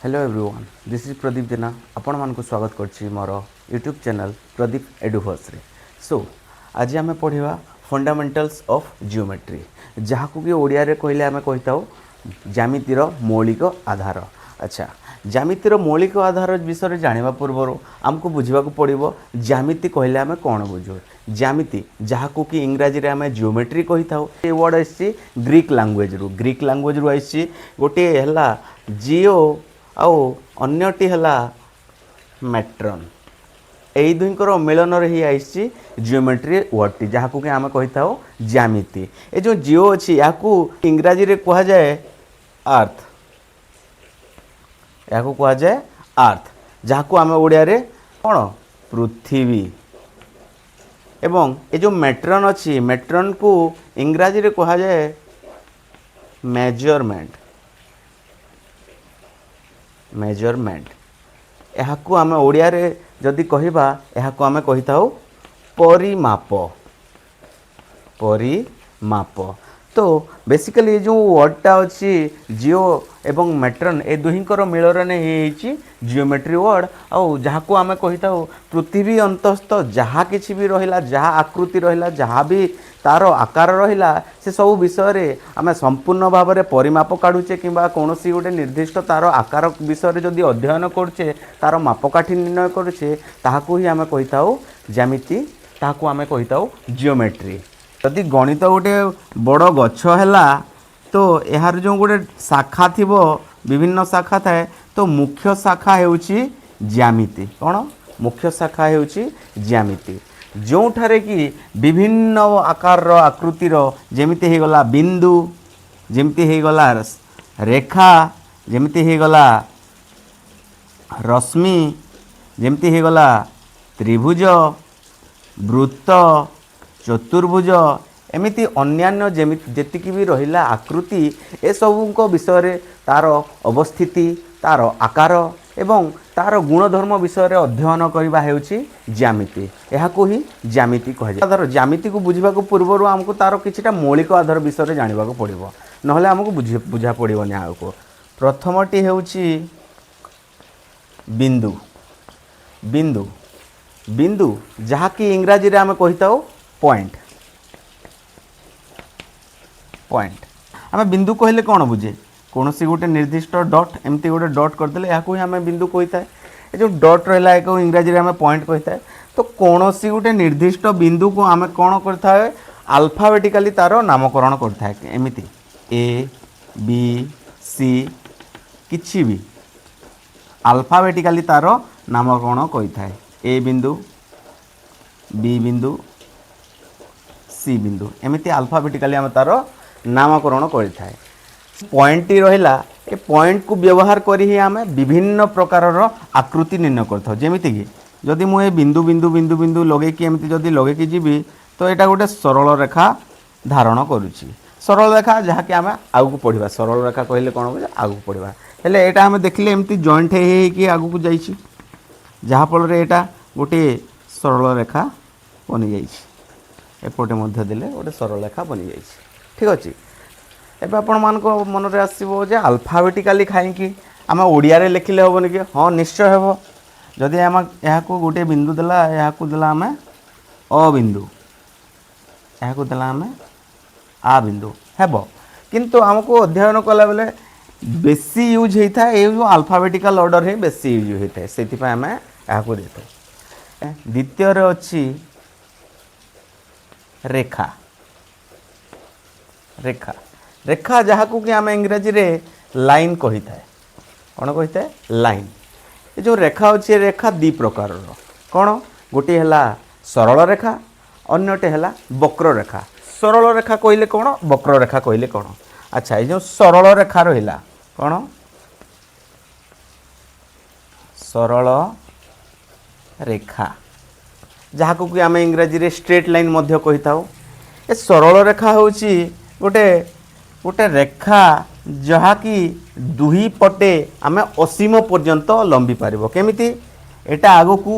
Hello everyone, this is Pradeep Jena. ଆପଣମାନଙ୍କୁ ସ୍ୱାଗତ କରୁଛି ମୋର ୟୁଟ୍ୟୁବ୍ ଚ୍ୟାନେଲ୍ ପ୍ରଦୀପ ଏଡୁଭର୍ସରେ। ସୋ ଆଜି ଆମେ ପଢ଼ିବା ଫଣ୍ଡାମେଣ୍ଟାଲ୍ସ ଅଫ୍ ଜିଓମେଟ୍ରି, ଯାହାକୁ କି ଓଡ଼ିଆରେ କହିଲେ ଆମେ କହିଥାଉ ଜ୍ୟାମିତିର ମୌଳିକ ଆଧାର। ଆଚ୍ଛା, ଜ୍ୟାମିତିର ମୌଳିକ ଆଧାର ବିଷୟରେ ଜାଣିବା ପୂର୍ବରୁ ଆମକୁ ବୁଝିବାକୁ ପଡ଼ିବ ଜ୍ୟାମିତି କହିଲେ ଆମେ କ'ଣ ବୁଝୁ। ଜ୍ୟାମିତି, ଯାହାକୁ କି ଇଂରାଜୀରେ ଆମେ ଜିଓମେଟ୍ରି କହିଥାଉ, ଏ ୱାର୍ଡ଼ ଆସିଛି ଗ୍ରୀକ୍ ଲାଙ୍ଗୁଏଜରୁ। ଗ୍ରୀକ୍ ଲାଙ୍ଗୁଏଜରୁ ଆସିଛି। ଗୋଟିଏ ହେଲା ଜିଓ ଆଉ ଅନ୍ୟଟି ହେଲା ମେଟ୍ରନ୍। ଏଇ ଦୁଇଙ୍କର ମିଳନରେ ହିଁ ଆସିଛି ଜିଓମେଟ୍ରି ୱାର୍ଡ଼ଟି, ଯାହାକୁ କି ଆମେ କହିଥାଉ ଜ୍ୟାମିତି। ଏ ଯେଉଁ ଜିଓ ଅଛି, ଏହାକୁ ଇଂରାଜୀରେ କୁହାଯାଏ ଆର୍ଥ। ଏହାକୁ କୁହାଯାଏ ଆର୍ଥ, ଯାହାକୁ ଆମେ ଓଡ଼ିଆରେ କ'ଣ? ପୃଥିବୀ। ଏବଂ ଏ ଯେଉଁ ମେଟ୍ରନ୍ ଅଛି, ମେଟ୍ରନ୍କୁ ଇଂରାଜୀରେ କୁହାଯାଏ ମେଜରମେଣ୍ଟ। ମେଜରମେଣ୍ଟ। ଏହାକୁ ଆମେ ଓଡ଼ିଆରେ ଯଦି କହିବା, ଏହାକୁ ଆମେ କହିଥାଉ ପରିମାପ। ପରିମାପ। ତ ବେସିକାଲି ଏ ଯେଉଁ ୱାର୍ଡ଼ଟା ଅଛି, ଜିଓ ଏବଂ ମେଟ୍ରନ୍, ଏ ଦୁହିଁଙ୍କର ମିଳନରେ ହେଇଯାଇଛି ଜିଓମେଟ୍ରି ୱାର୍ଡ଼। ଆଉ ଯାହାକୁ ଆମେ କହିଥାଉ ପୃଥିବୀ ଅନ୍ତସ୍ଥ ଯାହା କିଛି ବି ରହିଲା, ଯାହା ଆକୃତି ରହିଲା, ଯାହା ବି ତାର ଆକାର ରହିଲା, ସେ ସବୁ ବିଷୟରେ ଆମେ ସମ୍ପୂର୍ଣ୍ଣ ଭାବରେ ପରିମାପ କାଢ଼ୁଛେ କିମ୍ବା କୌଣସି ଗୋଟେ ନିର୍ଦ୍ଦିଷ୍ଟ ତାର ଆକାର ବିଷୟରେ ଯଦି ଅଧ୍ୟୟନ କରୁଛେ, ତାର ମାପକାଠି ନିର୍ଣ୍ଣୟ କରୁଛେ, ତାହାକୁ ହିଁ ଆମେ କହିଥାଉ ଜ୍ୟାମିତି, ତାହାକୁ ଆମେ କହିଥାଉ ଜିଓମେଟ୍ରି। ଯଦି ଗଣିତ ଗୋଟେ ବଡ଼ ଗଛ ହେଲା, ତ ଏହାର ଯେଉଁ ଗୋଟେ ଶାଖା ଥିବ, ବିଭିନ୍ନ ଶାଖା ଥାଏ, ତ ମୁଖ୍ୟ ଶାଖା ହେଉଛି ଜ୍ୟାମିତି। କ'ଣ? ମୁଖ୍ୟ ଶାଖା ହେଉଛି ଜ୍ୟାମିତି, ଯେଉଁଠାରେ କି ବିଭିନ୍ନ ଆକାରର ଆକୃତିର, ଯେମିତି ହେଇଗଲା ବିନ୍ଦୁ, ଯେମିତି ହେଇଗଲା ରେଖା, ଯେମିତି ହେଇଗଲା ରଶ୍ମି, ଯେମିତି ହେଇଗଲା ତ୍ରିଭୁଜ, ବୃତ୍ତ, ଚତୁର୍ଭୁଜ, ଏମିତି ଅନ୍ୟାନ୍ୟ ଯେମିତି ଯେତିକି ବି ରହିଲା ଆକୃତି, ଏସବୁଙ୍କ ବିଷୟରେ ତାର ଅବସ୍ଥିତି, ତାର ଆକାର ଏବଂ ତାର ଗୁଣଧର୍ମ ବିଷୟରେ ଅଧ୍ୟୟନ କରିବା ହେଉଛି ଜ୍ୟାମିତି। ଏହାକୁ ହିଁ ଜ୍ୟାମିତି କୁହାଯାଏ। ଆଧାର ଜ୍ୟାମିତିକୁ ବୁଝିବାକୁ ପୂର୍ବରୁ ଆମକୁ ତାର କିଛିଟା ମୌଳିକ ଆଧାର ବିଷୟରେ ଜାଣିବାକୁ ପଡ଼ିବ, ନହେଲେ ଆମକୁ ବୁଝା ପଡ଼ିବନି ଆଗକୁ। ପ୍ରଥମଟି ହେଉଛି ବିନ୍ଦୁ। ବିନ୍ଦୁ, ବିନ୍ଦୁ, ଯାହାକି ଇଂରାଜୀରେ ଆମେ କହିଥାଉ ପଏଣ୍ଟ। ପଏଣ୍ଟ। ଆମେ ବିନ୍ଦୁ କହିଲେ କ'ଣ ବୁଝେ? କୌଣସି ଗୋଟେ ନିର୍ଦ୍ଦିଷ୍ଟ ଡଟ୍, ଏମିତି ଗୋଟେ ଡଟ୍ କରିଦେଲେ ଏହାକୁ ହିଁ ଆମେ ବିନ୍ଦୁ କହିଥାଏ। ଏ ଯେଉଁ ଡଟ୍ ରହିଲା, ଏହାକୁ ଇଂରାଜୀରେ ଆମେ ପଏଣ୍ଟ କହିଥାଏ। ତ କୌଣସି ଗୋଟେ ନିର୍ଦ୍ଦିଷ୍ଟ ବିନ୍ଦୁକୁ ଆମେ କ'ଣ କରିଥାଏ? ଆଲଫାବେଟିକାଲି ତାର ନାମକରଣ କରିଥାଏ। ଏମିତି ଏ, ବି, ସି, କିଛି ବି ଆଲଫାବେଟିକାଲି ତାର ନାମକରଣ କରିଥାଏ। ଏ ବିନ୍ଦୁ, ବି ବିନ୍ଦୁ, ସି ବିନ୍ଦୁ, ଏମିତି ଆଲଫାବେଟିକାଲି ଆମେ ତାର ନାମକରଣ କରିଥାଏ। ପଏଣ୍ଟଟି ରହିଲା, ଏ ପଏଣ୍ଟକୁ ବ୍ୟବହାର କରି ହିଁ ଆମେ ବିଭିନ୍ନ ପ୍ରକାରର ଆକୃତି ନିର୍ଣ୍ଣୟ କରିଥାଉ। ଯେମିତିକି ଯଦି ମୁଁ ଏ ବିନ୍ଦୁ, ବିନ୍ଦୁ, ବିନ୍ଦୁ, ବିନ୍ଦୁ ଲଗେଇକି, ଏମିତି ଯଦି ଲଗେଇକି ଯିବି, ତ ଏଇଟା ଗୋଟେ ସରଳ ରେଖା ଧାରଣ କରୁଛି। ସରଳ ରେଖା, ଯାହାକି ଆମେ ଆଗକୁ ପଢ଼ିବା। ସରଳ ରେଖା କହିଲେ କ'ଣ ବୁଝେ, ଆଗକୁ ପଢ଼ିବା। ହେଲେ ଏଇଟା ଆମେ ଦେଖିଲେ ଏମିତି ଜଏଣ୍ଟ ହେଇ ହେଇକି ଆଗକୁ ଯାଇଛି, ଯାହାଫଳରେ ଏଇଟା ଗୋଟିଏ ସରଳ ରେଖା ବନିଯାଇଛି। ଏପଟେ ମଧ୍ୟ ଦେଲେ ଗୋଟେ ସରଳ ରେଖା ବନିଯାଇଛି। ଠିକ୍ ଅଛି। ଏବେ ଆପଣମାନଙ୍କ ମନରେ ଆସିବ ଯେ ଆଲଫାବେଟିକାଲି କାହିଁକି? ଆମେ ଓଡ଼ିଆରେ ଲେଖିଲେ ହେବନି କି? ହଁ, ନିଶ୍ଚୟ ହେବ। ଯଦି ଆମେ ଏହାକୁ ଗୋଟିଏ ବିନ୍ଦୁ ଦେଲା, ଏହାକୁ ଦେଲା ଆମେ ଅ ବିନ୍ଦୁ, ଏହାକୁ ଦେଲା ଆମେ ଆ ବିନ୍ଦୁ, ହେବ। କିନ୍ତୁ ଆମକୁ ଅଧ୍ୟୟନ କଲାବେଳେ ବେଶୀ ୟୁଜ୍ ହେଇଥାଏ ଏଇ ଯେଉଁ ଆଲଫାବେଟିକାଲ ଅର୍ଡ଼ର ହିଁ ବେଶୀ ୟୁଜ୍ ହୋଇଥାଏ, ସେଥିପାଇଁ ଆମେ ଏହାକୁ ଦେଇଥାଉ। ଦ୍ୱିତୀୟରେ ଅଛି ରେଖା। ରେଖା, ରେଖା, ଯାହାକୁ କି ଆମେ ଇଂରାଜୀରେ ଲାଇନ୍ କହିଥାଏ। କ'ଣ କହିଥାଏ? ଲାଇନ୍। ଏ ଯେଉଁ ରେଖା ଅଛି, ଏ ରେଖା ଦୁଇ ପ୍ରକାରର। କ'ଣ? ଗୋଟିଏ ହେଲା ସରଳ ରେଖା, ଅନ୍ୟଟି ହେଲା ବକ୍ରରେଖା। ସରଳ ରେଖା କହିଲେ କ'ଣ? ବକ୍ରରେଖା କହିଲେ କ'ଣ? ଆଚ୍ଛା, ଏ ଯେଉଁ ସରଳ ରେଖା ରହିଲା, କ'ଣ? ସରଳ ରେଖା, ଯାହାକୁ କି ଆମେ ଇଂରାଜୀରେ ଷ୍ଟ୍ରେଟ୍ ଲାଇନ୍ ମଧ୍ୟ କହିଥାଉ। ଏ ସରଳ ରେଖା ହେଉଛି ଗୋଟେ ରେଖା, ଯାହାକି ଦୁଇ ପଟେ ଆମେ ଅସୀମ ପର୍ଯ୍ୟନ୍ତ ଲମ୍ବି ପାରିବ। କେମିତି? ଏଇଟା ଆଗକୁ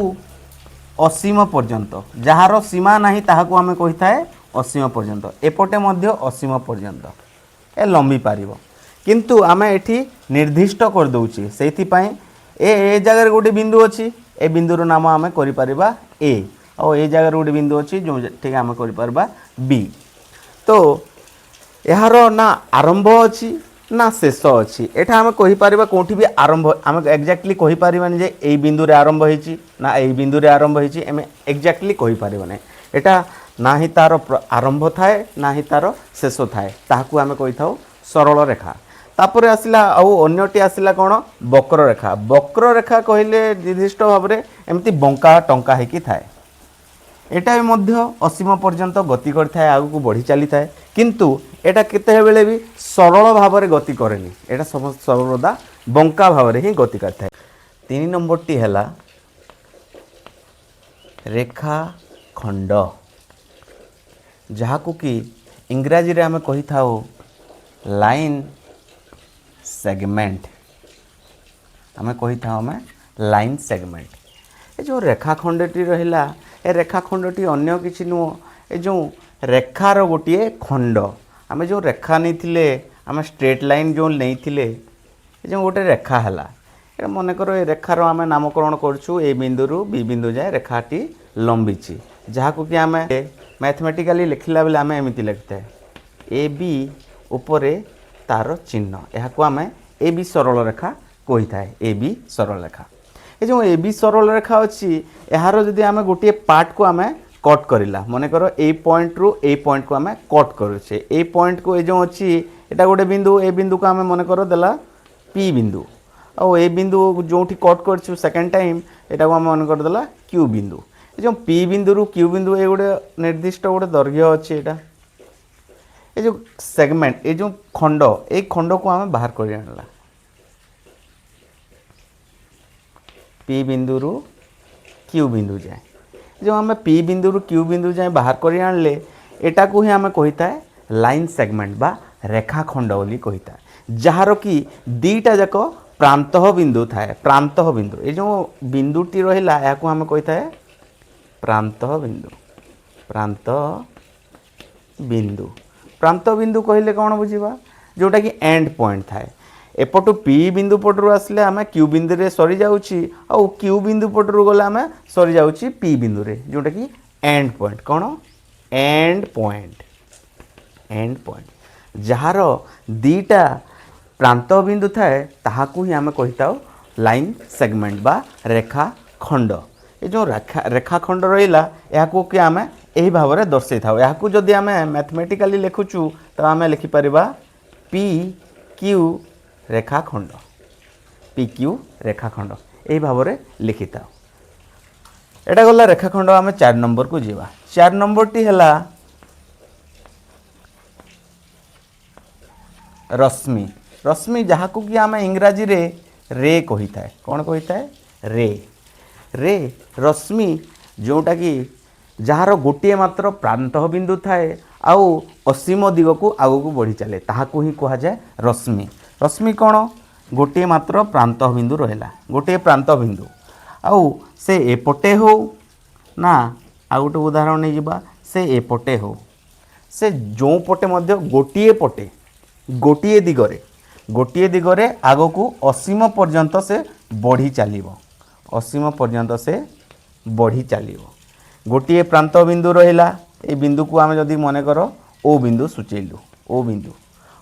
ଅସୀମ ପର୍ଯ୍ୟନ୍ତ, ଯାହାର ସୀମା ନାହିଁ, ତାହାକୁ ଆମେ କହିଥାଏ ଅସୀମ ପର୍ଯ୍ୟନ୍ତ। ଏପଟେ ମଧ୍ୟ ଅସୀମ ପର୍ଯ୍ୟନ୍ତ ଏ ଲମ୍ବି ପାରିବ। କିନ୍ତୁ କିନ୍ତୁ ଆମେ ଏଠି ନିର୍ଦ୍ଦିଷ୍ଟ କରିଦେଉଛେ। ସେଇଥିପାଇଁ ଏ ଏ ଜାଗାରେ ଗୋଟେ ବିନ୍ଦୁ ଅଛି, ଏ ବିନ୍ଦୁର ନାମ ଆମେ କରିପାରିବା ଏ। ଆଉ ଏ ଜାଗାରେ ଗୋଟେ ବିନ୍ଦୁ ଅଛି, ଯେଉଁଠିକି ଆମେ କରିପାରିବା ବି। ତ ଏହାର ନା ଆରମ୍ଭ ଅଛି ନା ଶେଷ ଅଛି। ଏଠା ଆମେ କହିପାରିବା କେଉଁଠି ବି ଆରମ୍ଭ, ଆମେ ଏକ୍ଜାକ୍ଟଲି କହିପାରିବାନି ଯେ ଏଇ ବିନ୍ଦୁରେ ଆରମ୍ଭ ହେଇଛି ନା ଏଇ ବିନ୍ଦୁରେ ଆରମ୍ଭ ହେଇଛି। ଆମେ ଏକ୍ଜାକ୍ଟଲି କହିପାରିବା ନାହିଁ। ଏଟା ନା ହିଁ ତାର ଆରମ୍ଭ ଥାଏ, ନା ହିଁ ତାର ଶେଷ ଥାଏ। ତାହାକୁ ଆମେ କହିଥାଉ ସରଳ ରେଖା। ତାପରେ ଆସିଲା ଆଉ ଅନ୍ୟଟି ଆସିଲା କ'ଣ? ବକ୍ରରେଖା। ବକ୍ରରେଖା କହିଲେ ନିର୍ଦ୍ଦିଷ୍ଟ ଭାବରେ ଏମିତି ବଙ୍କା ଟଙ୍କା ହେଇକି ଥାଏ। ଏଟା ବି ମଧ୍ୟ ଅସୀମ ପର୍ଯ୍ୟନ୍ତ ଗତି କରିଥାଏ, ଆଗକୁ ବଢ଼ି ଚାଲିଥାଏ। କିନ୍ତୁ ଏଇଟା କେତେବେଳେ ବି ସରଳ ଭାବରେ ଗତି କରେନି। ଏଇଟା ସମସ୍ତ ସର୍ବଦା ବଙ୍କା ଭାବରେ ହିଁ ଗତି କରିଥାଏ। 3 ନମ୍ବରଟି ହେଲା ରେଖାଖଣ୍ଡ, ଯାହାକୁ କି ଇଂରାଜୀରେ ଆମେ କହିଥାଉ ଲାଇନ୍ ସେଗମେଣ୍ଟ। ଆମେ କହିଥାଉ ଆମେ ଲାଇନ୍ ସେଗମେଣ୍ଟ। ଏ ଯେଉଁ ରେଖାଖଣ୍ଡଟି ରହିଲା, ଏ ରେଖାଖଣ୍ଡଟି ଅନ୍ୟ କିଛି ନୁହଁ, ଏ ଯେଉଁ ରେଖାର ଗୋଟିଏ ଖଣ୍ଡ। ଆମେ ଯେଉଁ ରେଖା ନେଇଥିଲେ, ଆମେ ଷ୍ଟ୍ରେଟ୍ ଲାଇନ୍ ଯେଉଁ ନେଇଥିଲେ, ଏ ଯେଉଁ ଗୋଟେ ରେଖା ହେଲା, ଏଇଟା ମନେକର ଏ ରେଖାର ଆମେ ନାମକରଣ କରୁଛୁ। ଏ ବିନ୍ଦୁରୁ ବି ବିନ୍ଦୁ ଯାଏ ରେଖାଟି ଲମ୍ବିଛି, ଯାହାକୁ କି ଆମେ ମ୍ୟାଥମେଟିକାଲି ଲେଖିଲା ବେଳେ ଆମେ ଏମିତି ଲେଖିଥାଏ, ଏ ବି ଉପରେ ତାର ଚିହ୍ନ। ଏହାକୁ ଆମେ ଏ ବି ସରଳ ରେଖା କହିଥାଏ। ଏ ବି ସରଳ ରେଖା, ଏ ଯେଉଁ ଏ ବି ସରଳ ରେଖା ଅଛି, ଏହାର ଯଦି ଆମେ ଗୋଟିଏ ପାର୍ଟକୁ ଆମେ କଟ୍ କରିଲା, ମନେକର ଏଇ ପଏଣ୍ଟରୁ ଏଇ ପଏଣ୍ଟକୁ ଆମେ କଟ୍ କରୁଛେ, ଏଇ ପଏଣ୍ଟକୁ, ଏ ଯେଉଁ ଅଛି ଏଇଟା ଗୋଟେ ବିନ୍ଦୁ, ଏ ବିନ୍ଦୁକୁ ଆମେ ମନେକର ଦେଲା ପି ବିନ୍ଦୁ। ଆଉ ଏ ବିନ୍ଦୁ ଯେଉଁଠି କଟ୍ କରିଛୁ ସେକେଣ୍ଡ ଟାଇମ୍, ଏଟାକୁ ଆମେ ମନେକର ଦେଲା କ୍ୟୁ ବିନ୍ଦୁ। ଏ ଯେଉଁ ପି ବିନ୍ଦୁରୁ କ୍ୟୁ ବିନ୍ଦୁ, ଏ ଗୋଟେ ନିର୍ଦ୍ଦିଷ୍ଟ ଗୋଟେ ଦୈର୍ଘ୍ୟ ଅଛି। ଏଇଟା ଏ ଯେଉଁ ସେଗମେଣ୍ଟ, ଏ ଯେଉଁ ଖଣ୍ଡ, ଏଇ ଖଣ୍ଡକୁ ଆମେ ବାହାର କରି ଆଣିଲା ପି ବିନ୍ଦୁରୁ କ୍ୟୁ ବିନ୍ଦୁ ଯାଏଁ। ଯେଉଁ ଆମେ ପି ବିନ୍ଦୁରୁ କ୍ୟୁ ବିନ୍ଦୁ ଯାଏଁ ବାହାର କରି ଆଣିଲେ, ଏଟାକୁ ହିଁ ଆମେ କହିଥାଏ ଲାଇନ୍ ସେଗମେଣ୍ଟ ବା ରେଖାଖଣ୍ଡ ବୋଲି କହିଥାଏ, ଯାହାର କି ଦୁଇଟା ଯାକ ପ୍ରାନ୍ତଃ ବିନ୍ଦୁ ଥାଏ। ପ୍ରାନ୍ତଃ ବିନ୍ଦୁ, ଏ ଯେଉଁ ବିନ୍ଦୁଟି ରହିଲା, ଏହାକୁ ଆମେ କହିଥାଏ ପ୍ରାନ୍ତଃ ବିନ୍ଦୁ। ପ୍ରାନ୍ତ ବିନ୍ଦୁ, ପ୍ରାନ୍ତ ବିନ୍ଦୁ କହିଲେ କ'ଣ ବୁଝିବା? ଯେଉଁଟାକି ଏଣ୍ଡ ପଏଣ୍ଟ ଥାଏ। ଏପଟୁ ପି ବିନ୍ଦୁ ପଟରୁ ଆସିଲେ ଆମେ କ୍ୟୁ ବିନ୍ଦୁରେ ସରିଯାଉଛି, ଆଉ କ୍ୟୁ ବିନ୍ଦୁ ପଟରୁ ଗଲେ ଆମେ ସରିଯାଉଛି ପି ବିନ୍ଦୁରେ, ଯେଉଁଟାକି ଏଣ୍ଡ ପଏଣ୍ଟ। କ'ଣ ଏଣ୍ଡ ପଏଣ୍ଟ? ଏଣ୍ଡ ପଏଣ୍ଟ, ଯାହାର ଦୁଇଟା ପ୍ରାନ୍ତ ବିନ୍ଦୁ ଥାଏ, ତାହାକୁ ହିଁ ଆମେ କହିଥାଉ ଲାଇନ୍ ସେଗମେଣ୍ଟ ବା ରେଖାଖଣ୍ଡ। ଏ ଯେଉଁ ରେଖାଖଣ୍ଡ ରହିଲା, ଏହାକୁ କି ଆମେ ଏହି ଭାବରେ ଦର୍ଶାଇଥାଉ। ଏହାକୁ ଯଦି ଆମେ ମ୍ୟାଥମେଟିକାଲି ଲେଖୁଛୁ, ତ ଆମେ ଲେଖିପାରିବା ପି କ୍ୟୁ ରେଖାଖଣ୍ଡ, ପି କ୍ୟୁ ରେଖାଖଣ୍ଡ, ଏହି ଭାବରେ ଲେଖିଥାଉ। ଏଇଟା ଗଲା ରେଖାଖଣ୍ଡ। ଆମେ 4 ନମ୍ବରକୁ ଯିବା। 4 ନମ୍ବରଟି ହେଲା ରଶ୍ମି। ରଶ୍ମି, ଯାହାକୁ କି ଆମେ ଇଂରାଜୀରେ ରେ କହିଥାଏ। କ'ଣ କହିଥାଏ? ରେ। ରେ, ରଶ୍ମି, ଯେଉଁଟାକି ଯାହାର ଗୋଟିଏ ମାତ୍ର ପ୍ରାନ୍ତଃ ବିନ୍ଦୁ ଥାଏ ଆଉ ଅସୀମ ଦିଗକୁ ଆଗକୁ ବଢ଼ି ଚାଲେ, ତାହାକୁ ହିଁ କୁହାଯାଏ ରଶ୍ମି। ରଶ୍ମି କ'ଣ? ଗୋଟିଏ ମାତ୍ର ପ୍ରାନ୍ତଃ ବିନ୍ଦୁ ରହିଲା, ଗୋଟିଏ ପ୍ରାନ୍ତ ବିନ୍ଦୁ। ଆଉ ସେ ଏପଟେ ହଉ ନା, ଆଉ ଗୋଟେ ଉଦାହରଣ ନେଇଯିବା, ସେ ଏପଟେ ହଉ, ସେ ଯେଉଁ ପଟେ ମଧ୍ୟ ଗୋଟିଏ ପଟେ, ଗୋଟିଏ ଦିଗରେ, ଗୋଟିଏ ଦିଗରେ ଆଗକୁ ଅସୀମ ପର୍ଯ୍ୟନ୍ତ ସେ ବଢ଼ି ଚାଲିବ। ଅସୀମ ପର୍ଯ୍ୟନ୍ତ ସେ ବଢ଼ି ଚାଲିବ। ଗୋଟିଏ ପ୍ରାନ୍ତ ବିନ୍ଦୁ ରହିଲା। ଏଇ ବିନ୍ଦୁକୁ ଆମେ ଯଦି ମନେକର ଓ ବିନ୍ଦୁ ସୂଚେଇଲୁ, ଓ ବିନ୍ଦୁ,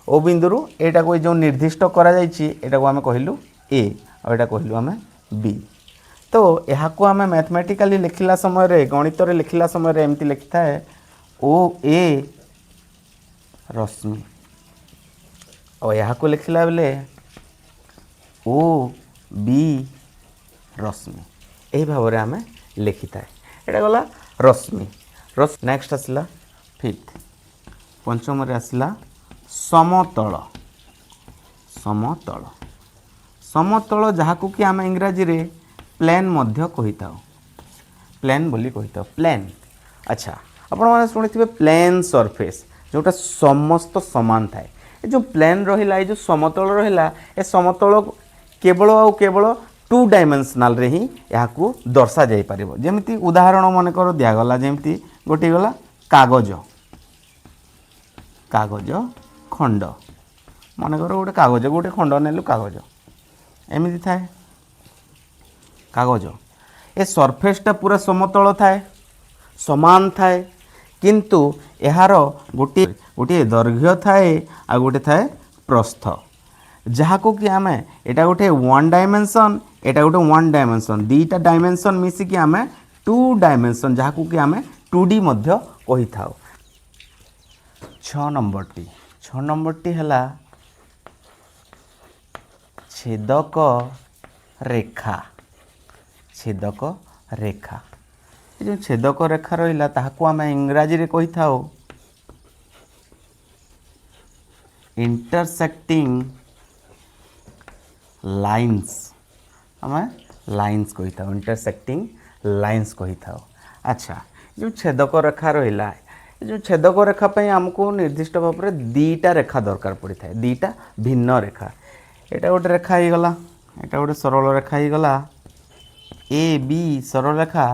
ଓ ବିନ୍ଦୁରୁ ଏଇଟାକୁ ଏ ଯେଉଁ ନିର୍ଦ୍ଦିଷ୍ଟ କରାଯାଇଛି, ଏଇଟାକୁ ଆମେ କହିଲୁ ଏ, ଆଉ ଏଇଟା କହିଲୁ ଆମେ ବି। ତ ଏହାକୁ ଆମେ ମ୍ୟାଥମେଟିକାଲି ଲେଖିଲା ସମୟରେ, ଗଣିତରେ ଲେଖିଲା ସମୟରେ ଏମିତି ଲେଖିଥାଏ, ଓ ଏ ରଶ୍ମି। ଆଉ ଏହାକୁ ଲେଖିଲା ବେଳେ ଓ ବି ରଶ୍ମି, ଏହି ଭାବରେ ଆମେ ଲେଖିଥାଏ। ଏଇଟା ଗଲା ରଶ୍ମି। ନେକ୍ସଟ ଆସିଲା ଫିଫ୍ଥ, ପଞ୍ଚମରେ ଆସିଲା ସମତଳ। ସମତଳ, ସମତଳ, ଯାହାକୁ କି ଆମେ ଇଂରାଜୀରେ ପ୍ଲେନ୍ ମଧ୍ୟ କହିଥାଉ, ପ୍ଲେନ୍ ବୋଲି କହିଥାଉ, ପ୍ଲେନ୍। ଆଚ୍ଛା, ଆପଣମାନେ ଶୁଣିଥିବେ ପ୍ଲେନ୍ ସର୍ଫେସ୍, ଯେଉଁଟା ସମସ୍ତ ସମାନ ଥାଏ। ଏ ଯେଉଁ ପ୍ଲେନ୍ ରହିଲା, ଏ ଯେଉଁ ସମତଳ ରହିଲା, ଏ ସମତଳ କେବଳ ଆଉ କେବଳ ଟୁ ଡାଇମେନ୍ସନାଲରେ ହିଁ ଏହାକୁ ଦର୍ଶାଯାଇପାରିବ। ଯେମିତି ଉଦାହରଣ ମନେକର ଦିଆଗଲା, ଯେମିତି ଗୋଟିଏ ଗଲା କାଗଜ, କାଗଜ ଖଣ୍ଡ ମନେକର ଗୋଟେ କାଗଜ, ଗୋଟେ ଖଣ୍ଡ ନେଲୁ କାଗଜ, ଏମିତି ଥାଏ କାଗଜ। ଏ ସର୍ଫେସ୍ଟା ପୁରା ସମତଳ ଥାଏ, ସମାନ ଥାଏ, କିନ୍ତୁ ଏହାର ଗୋଟିଏ ଗୋଟିଏ ଦୈର୍ଘ୍ୟ ଥାଏ ଆଉ ଗୋଟେ ଥାଏ ପ୍ରସ୍ଥ, ଯାହାକୁ କି ଆମେ ଏଇଟା ଗୋଟେ ୱାନ୍ ଡାଇମେନସନ୍, ଏଇଟା ଗୋଟେ ୱାନ୍ ଡାଇମେନସନ୍, ଦୁଇଟା ଡାଇମେନସନ୍ ମିଶିକି ଆମେ ଟୁ ଡାଇମେନସନ୍, ଯାହାକୁ କି ଆମେ 2D ମଧ୍ୟ କହିଥାଉ। 6 ନମ୍ବରଟି ହେଲା ଛେଦକ ରେଖା। ଛେଦକ ରେଖା, ଏ ଯେଉଁ ଛେଦକ ରେଖା ରହିଲା, ତାହାକୁ ଆମେ ଇଂରାଜୀରେ କହିଥାଉ ଇଣ୍ଟରସେକ୍ଟିଂ ଲାଇନ୍ସ। ଆମେ ଲାଇନ୍ସ କହିଥାଉ, ଇଣ୍ଟରସେକ୍ଟିଂ ଲାଇନ୍ସ କହିଥାଉ। ଆଚ୍ଛା, ଯେଉଁ ଛେଦକ ରେଖା ରହିଲା, ଏ ଯେଉଁ ଛେଦକ ରେଖା ପାଇଁ ଆମକୁ ନିର୍ଦ୍ଦିଷ୍ଟ ଭାବରେ ଦୁଇଟା ରେଖା ଦରକାର ପଡ଼ିଥାଏ, ଦୁଇଟା ଭିନ୍ନ ରେଖା। ଏଇଟା ଗୋଟେ ରେଖା ହେଇଗଲା, ଏଇଟା ଗୋଟେ ସରଳ ରେଖା ହେଇଗଲା, ଏ ବି ସରଳ ରେଖା।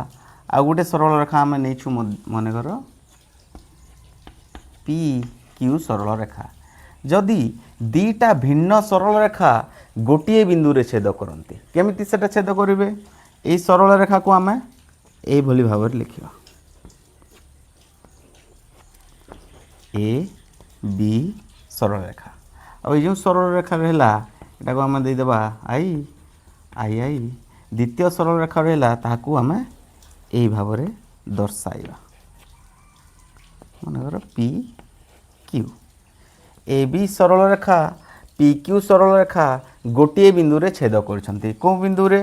ଆଉ ଗୋଟେ ସରଳ ରେଖା ଆମେ ନେଇଛୁ, ମନେକର ପି କ୍ୟୁ ସରଳ ରେଖା। ଯଦି ଦୁଇଟା ଭିନ୍ନ ସରଳ ରେଖା ଗୋଟିଏ ବିନ୍ଦୁରେ ଛେଦ କରନ୍ତି, କେମିତି ସେଟା ଛେଦ କରିବେ? ଏଇ ସରଳ ରେଖାକୁ ଆମେ ଏଇଭଳି ଭାବରେ ଲେଖିବା, ଏ ବି ସରଳ ରେଖା। ଆଉ ଏଇ ଯେଉଁ ସରଳ ରେଖା ରହିଲା, ଏଟାକୁ ଆମେ ଦେଇଦେବା I I I. ଦ୍ୱିତୀୟ ସରଳ ରେଖା ରହିଲା, ତାହାକୁ ଆମେ ଏଇ ଭାବରେ ଦର୍ଶାଇବା, ମନେକର ପି କ୍ୟୁ। ଏ ବି ସରଳ ରେଖା, ପି କ୍ୟୁ ସରଳ ରେଖା ଗୋଟିଏ ବିନ୍ଦୁରେ ଛେଦ କରୁଛନ୍ତି। କେଉଁ ବିନ୍ଦୁରେ?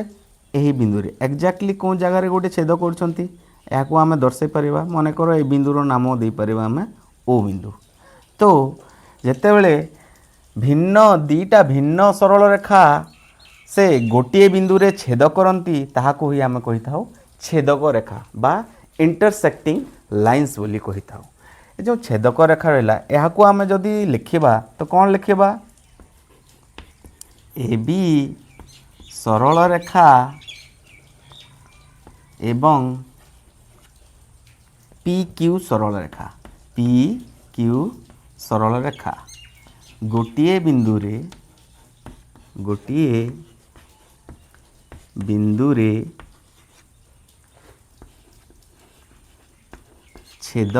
ଏହି ବିନ୍ଦୁରେ। ଏକ୍ଜାକ୍ଟଲି କେଉଁ ଜାଗାରେ ଗୋଟେ ଛେଦ କରୁଛନ୍ତି, ଏହାକୁ ଆମେ ଦର୍ଶାଇ ପାରିବା। ମନେକର ଏ ବିନ୍ଦୁର ନାମ ଦେଇପାରିବା ଆମେ ଓ ବିନ୍ଦୁ। ତ ଯେତେବେଳେ ଦୁଇଟା ଭିନ୍ନ ସରଳ ରେଖା ସେ ଗୋଟିଏ ବିନ୍ଦୁରେ ଛେଦ କରନ୍ତି, ତାହାକୁ ହିଁ ଆମେ କହିଥାଉ ଛେଦକ ରେଖା ବା ଇଣ୍ଟରସେକ୍ଟିଂ ଲାଇନ୍ସ ବୋଲି କହିଥାଉ। ଏ ଯେଉଁ ଛେଦକ ରେଖା ରହିଲା, ଏହାକୁ ଆମେ ଯଦି ଲେଖିବା ତ କ'ଣ ଲେଖିବା? ଏ ବି ସରଳ ରେଖା ଏବଂ ପି କ୍ୟୁ ସରଳ ରେଖା, ପି କ୍ୟୁ ସରଳ ରେଖା ଗୋଟିଏ ବିନ୍ଦୁରେ ଛେଦ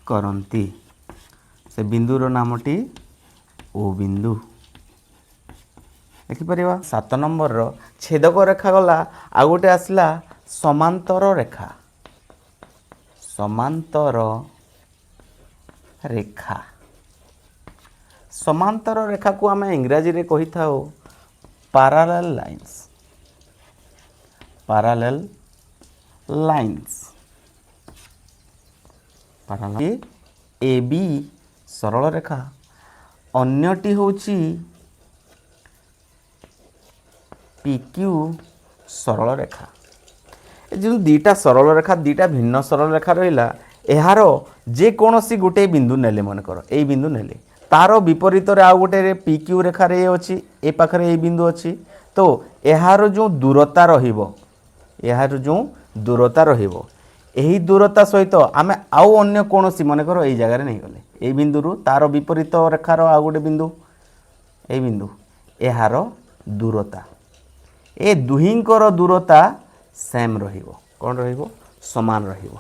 କରନ୍ତି। ସେ ବିନ୍ଦୁର ନାମଟି ଓ ବିନ୍ଦୁ ଲେଖିପାରିବା। 7 ନମ୍ବରର ଛେଦକ ରେଖା ଗଲା, ଆଉ ଗୋଟେ ଆସିଲା ସମାନ୍ତର ରେଖା। ସମାନ୍ତର ରେଖା, ସମାନ୍ତର ରେଖାକୁ ଆମେ ଇଂରାଜୀରେ କହିଥାଉ parallel lines. Parallel lines, parallel. A B ସରଳ ରେଖା, ଅନ୍ୟଟି ହେଉଛି ପି କ୍ୟୁ ସରଳ ରେଖା। ଏ ଯେଉଁ ଦୁଇଟା ସରଳ ରେଖା, ଦୁଇଟା ଭିନ୍ନ ସରଳ ରେଖା ରହିଲା, ଏହାର ଯେକୌଣସି ଗୋଟିଏ ବିନ୍ଦୁ ନେଲେ, ମନେକର ଏଇ ବିନ୍ଦୁ ନେଲେ, ତାର ବିପରୀତରେ ଆଉ ଗୋଟେ ପି କ୍ୟୁ ରେଖାରେ ଏ ଅଛି, ଏ ପାଖରେ ଏଇ ବିନ୍ଦୁ ଅଛି, ତ ଏହାର ଯେଉଁ ଦୂରତା ରହିବ, ଏହାର ଯେଉଁ ଦୂରତା ରହିବ, ଏହି ଦୂରତା ସହିତ ଆମେ ଆଉ ଅନ୍ୟ କୌଣସି, ମନେକର ଏଇ ଜାଗାରେ ନେଇଗଲେ, ଏଇ ବିନ୍ଦୁରୁ ତାର ବିପରୀତ ରେଖାର ଆଉ ଗୋଟେ ବିନ୍ଦୁ, ଏଇ ବିନ୍ଦୁ, ଏହାର ଦୂରତା, ଏ ଦୁହିଁଙ୍କର ଦୂରତା ସେମ୍ ରହିବ। କ'ଣ ରହିବ? ସମାନ ରହିବ।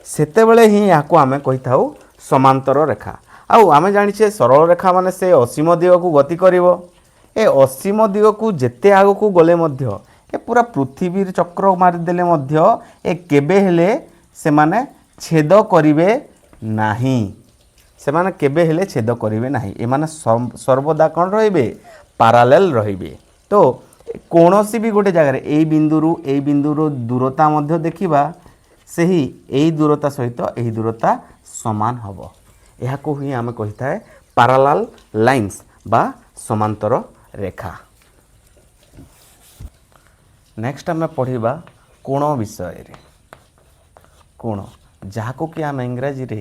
ସେତେବେଳେ ହିଁ ଏହାକୁ ଆମେ କହିଥାଉ ସମାନ୍ତର ରେଖା। ଆଉ ଆମେ ଜାଣିଛେ, ସରଳ ରେଖା ମାନେ ସେ ଅସୀମ ଦିଗକୁ ଗତି କରିବ। ଏ ଅସୀମ ଦିଗକୁ ଯେତେ ଆଗକୁ ଗଲେ ମଧ୍ୟ, ଏ ପୁରା ପୃଥିବୀର ଚକ୍ର ମାରିଦେଲେ ମଧ୍ୟ, ଏ କେବେ ହେଲେ ସେମାନେ ଛେଦ କରିବେ ନାହିଁ। ସେମାନେ କେବେ ହେଲେ ଛେଦ କରିବେ ନାହିଁ। ଏମାନେ ସର୍ବଦା କ'ଣ ରହିବେ? ପାରାଲେଲ୍ ରହିବେ। ତ କୌଣସି ବି ଗୋଟେ ଜାଗାରେ ଏଇ ବିନ୍ଦୁରୁ ଏଇ ବିନ୍ଦୁର ଦୂରତା ମଧ୍ୟ ଦେଖିବା, ସେହି ଏଇ ଦୂରତା ସହିତ ଏହି ଦୂରତା ସମାନ ହେବ। ଏହାକୁ ହିଁ ଆମେ କହିଥାଏ ପାରାଲାଲ ଲାଇନ୍ସ ବା ସମାନ୍ତର ରେଖା। ନେକ୍ସଟ ଆମେ ପଢ଼ିବା କୋଣ ବିଷୟରେ। କୋଣ, ଯାହାକୁ କି ଆମେ ଇଂରାଜୀରେ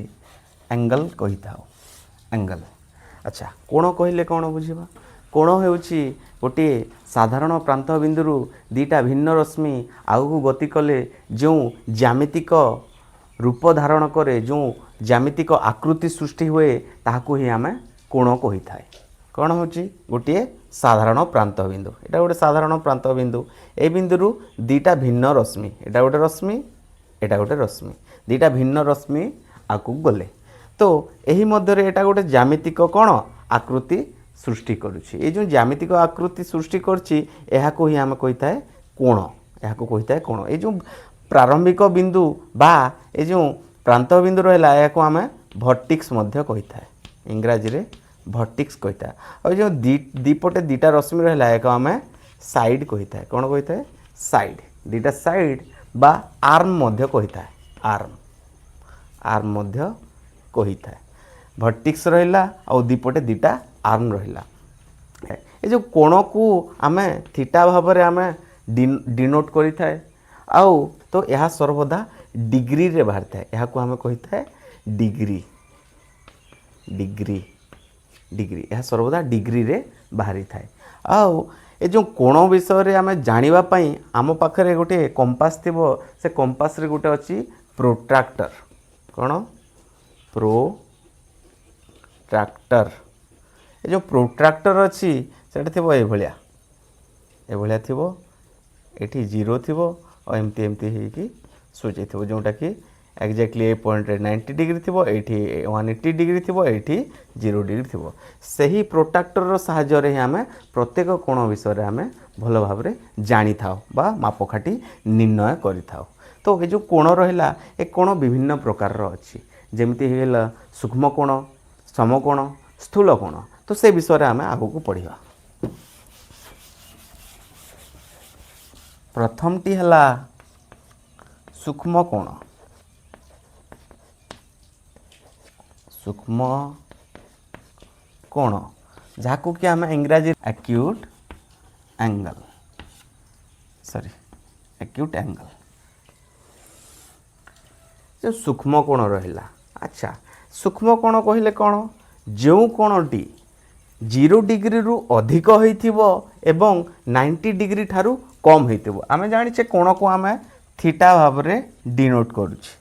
ଆଙ୍ଗଲ କହିଥାଉ, ଆଙ୍ଗଲ। ଆଚ୍ଛା, କୋଣ କହିଲେ କ'ଣ ବୁଝିବା? କୋଣ ହେଉଛି ଗୋଟିଏ ସାଧାରଣ ପ୍ରାନ୍ତ ବିନ୍ଦୁରୁ ଦୁଇଟା ଭିନ୍ନ ରଶ୍ମି ଆଗକୁ ଗତି କଲେ ଯେଉଁ ଜ୍ୟାମିତିକ ରୂପ ଧାରଣ କରେ, ଯେଉଁ ଜ୍ୟାମିତିକ ଆକୃତି ସୃଷ୍ଟି ହୁଏ, ତାହାକୁ ହିଁ ଆମେ କୋଣ କହିଥାଏ। କ'ଣ ହେଉଛି? ଗୋଟିଏ ସାଧାରଣ ପ୍ରାନ୍ତ ବିନ୍ଦୁ। ଏଇଟା ଗୋଟେ ସାଧାରଣ ପ୍ରାନ୍ତ ବିନ୍ଦୁ। ଏ ବିନ୍ଦୁରୁ ଦୁଇଟା ଭିନ୍ନ ରଶ୍ମି, ଏଇଟା ଗୋଟେ ରଶ୍ମି, ଏଇଟା ଗୋଟେ ରଶ୍ମି, ଦୁଇଟା ଭିନ୍ନ ରଶ୍ମି ଆଗକୁ ଗଲେ ତ ଏହି ମଧ୍ୟରେ ଏଇଟା ଗୋଟେ ଜ୍ୟାମିତିକ କ'ଣ ଆକୃତି ସୃଷ୍ଟି କରୁଛି। ଏଇ ଯେଉଁ ଜ୍ୟାମିତିକ ଆକୃତି ସୃଷ୍ଟି କରୁଛି, ଏହାକୁ ହିଁ ଆମେ କହିଥାଏ କୋଣ। ଏହାକୁ କହିଥାଏ କୋଣ। ଏଇ ଯେଉଁ ପ୍ରାରମ୍ଭିକ ବିନ୍ଦୁ ବା ଏ ଯେଉଁ ପ୍ରାନ୍ତ ବିନ୍ଦୁ ରହିଲା, ଏହାକୁ ଆମେ ଭର୍ଟିକ୍ସ ମଧ୍ୟ କହିଥାଏ। ଇଂରାଜୀରେ ଭର୍ଟିକ୍ସ କହିଥାଏ। ଆଉ ଏ ଯେଉଁ ଦୁଇପଟେ ଦୁଇଟା ରଶ୍ମି ରହିଲା, ଏହାକୁ ଆମେ ସାଇଡ଼୍ କହିଥାଏ। କ'ଣ କହିଥାଏ? ସାଇଡ଼୍। ଦୁଇଟା ସାଇଡ଼୍ ବା ଆର୍ମ ମଧ୍ୟ କହିଥାଏ। ଆର୍ମ ମଧ୍ୟ କହିଥାଏ। ଭର୍ଟିକ୍ସ ରହିଲା ଆଉ ଦୁଇପଟେ ଦୁଇଟା ଆର୍ମ ରହିଲା। ଏ ଯେଉଁ କୋଣକୁ ଆମେ ଥିଟା ଭାବରେ ଆମେ ଡିନୋଟ୍ କରିଥାଏ। ଆଉ ତ ଏହା ସର୍ବଦା ଡିଗ୍ରୀରେ ବାହାରିଥାଏ। ଏହାକୁ ଆମେ କହିଥାଏ ଡିଗ୍ରୀ, ଡିଗ୍ରୀ, ଡିଗ୍ରୀ। ଏହା ସର୍ବଦା ଡିଗ୍ରୀରେ ବାହାରିଥାଏ। ଆଉ ଏ ଯେଉଁ କୋଣ ବିଷୟରେ ଆମେ ଜାଣିବା ପାଇଁ ଆମ ପାଖରେ ଗୋଟିଏ କମ୍ପାସ୍ ଥିବ। ସେ କମ୍ପାସ୍ରେ ଗୋଟେ ଅଛି ପ୍ରୋଟ୍ରାକ୍ଟର। କ'ଣ? ପ୍ରୋଟ୍ରାକ୍ଟର। ଏ ଯେଉଁ ପ୍ରୋଟ୍ରାକ୍ଟର ଅଛି, ସେଟା ଥିବ ଏଇଭଳିଆ, ଏଭଳିଆ ଥିବ। ଏଠି ଜିରୋ ଥିବ ଆଉ ଏମିତି ଏମିତି ହେଇକି ସୂଚେଇଥିବ, ଯେଉଁଟାକି ଏକ୍ଜାକ୍ଟଲି ଏ ପଏଣ୍ଟରେ 90 ଡିଗ୍ରୀ ଥିବ, ଏଇଠି 180 ଡିଗ୍ରୀ ଥିବ, ଏଇଠି 0 ଡିଗ୍ରୀ ଥିବ। ସେହି ପ୍ରୋଟ୍ରାକ୍ଟରର ସାହାଯ୍ୟରେ ହିଁ ଆମେ ପ୍ରତ୍ୟେକ କୋଣ ବିଷୟରେ ଆମେ ଭଲ ଭାବରେ ଜାଣିଥାଉ ବା ମାପକାଠି ନିର୍ଣ୍ଣୟ କରିଥାଉ। ତ ଏ ଯେଉଁ କୋଣ ରହିଲା, ଏ କୋଣ ବିଭିନ୍ନ ପ୍ରକାରର ଅଛି। ଯେମିତି ହେଇଗଲା ସୂକ୍ଷ୍ମ କୋଣ, ସମକୋଣ, ସ୍ଥୂଳ କୋଣ। ତ ସେ ବିଷୟରେ ଆମେ ଆଗକୁ ପଢ଼ିବା। ପ୍ରଥମଟି ହେଲା ସୂକ୍ଷ୍ମ କୋଣ। ସୂକ୍ଷ୍ମ କୋଣ, ଯାହାକୁ କି ଆମେ ଇଂରାଜୀ acute angle, sorry, acute angle। ଯେଉଁ ସୂକ୍ଷ୍ମ କୋଣ ରହିଲା, ଆଚ୍ଛା, ସୂକ୍ଷ୍ମ କୋଣ କହିଲେ କ'ଣ? ଯେଉଁ କୋଣଟି 0 ଡିଗ୍ରୀରୁ ଅଧିକ ହୋଇଥିବ ଏବଂ 90 ଡିଗ୍ରୀ ଠାରୁ କମ୍ ହୋଇଥିବ। ଆମେ ଜାଣିଛେ, କୋଣକୁ ଆମେ ଥିଟା ଭାବରେ ଡିନୋଟ୍ କରୁଛେ।